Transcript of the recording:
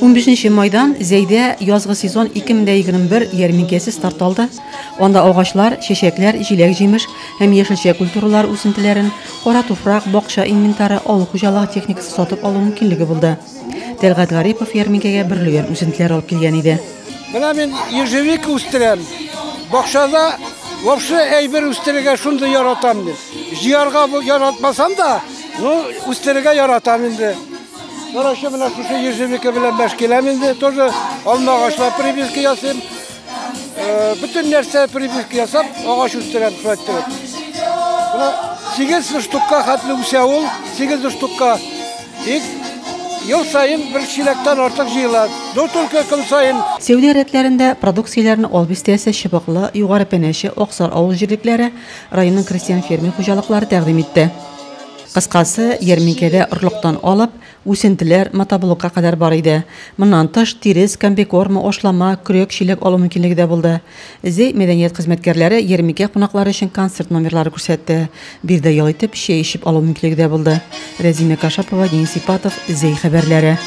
15 майдан Зәйдә язгы сезон 2021 ярминкәсе старт алды. Анда агачлар, чәчәкләр, җиләк-җимеш һәм яшелчә культуралары үсентеләрен, кара туфрак, бакча инвентары, авыл хуҗалыгы техникасы сатып алу мөмкинлеге булды. Тәлгать Гарипов ярминкәгә бөрлегән үсентеләр алып килгән иде. Менә мин ежевика үстерәм. Бакчада вообще әйбер үстерергә шундый яратам мин. Җыярга яратмасам да, ну, үстерергә яратам инде. Короче, менә шушы ежевика белән мәш киләм инде. Тоже алма агачлар прививка ясыйм. Бөтен нәрсә прививка ясап, агач үстерәм шулай итеп. Менә 8 штукка хәтле үсә ул, 8 штукка. Тик ел саен бер чиләктән артык җыела. Но только көн саен. Сәүдә рәтләрендә продукцияләрне Ал бистәсе, Чыбыклы, Югары Пәнәче, Аксар авыл җирлекләре, районның крестьян-фермер хуҗалыклары тәкъдим итте. Кыскасы, ярминкәдә орлыктан алып, үсентеләр, мотоблокка кадәр бар иде. Моннан тыш, тирес, комбикорма, ашлама, көрәк, чиләк алу мөмкинлеге дә булды. Зәй мәдәният хезмәткәрләре ярминкә кунаклары өчен концерт номерлары күрсәтте. Биредә ял итеп, чәй эчеп алу мөмкинлеге дә булды. Рәзимә Кашапова, Денис Ипатов, Зәй хәбәрләре.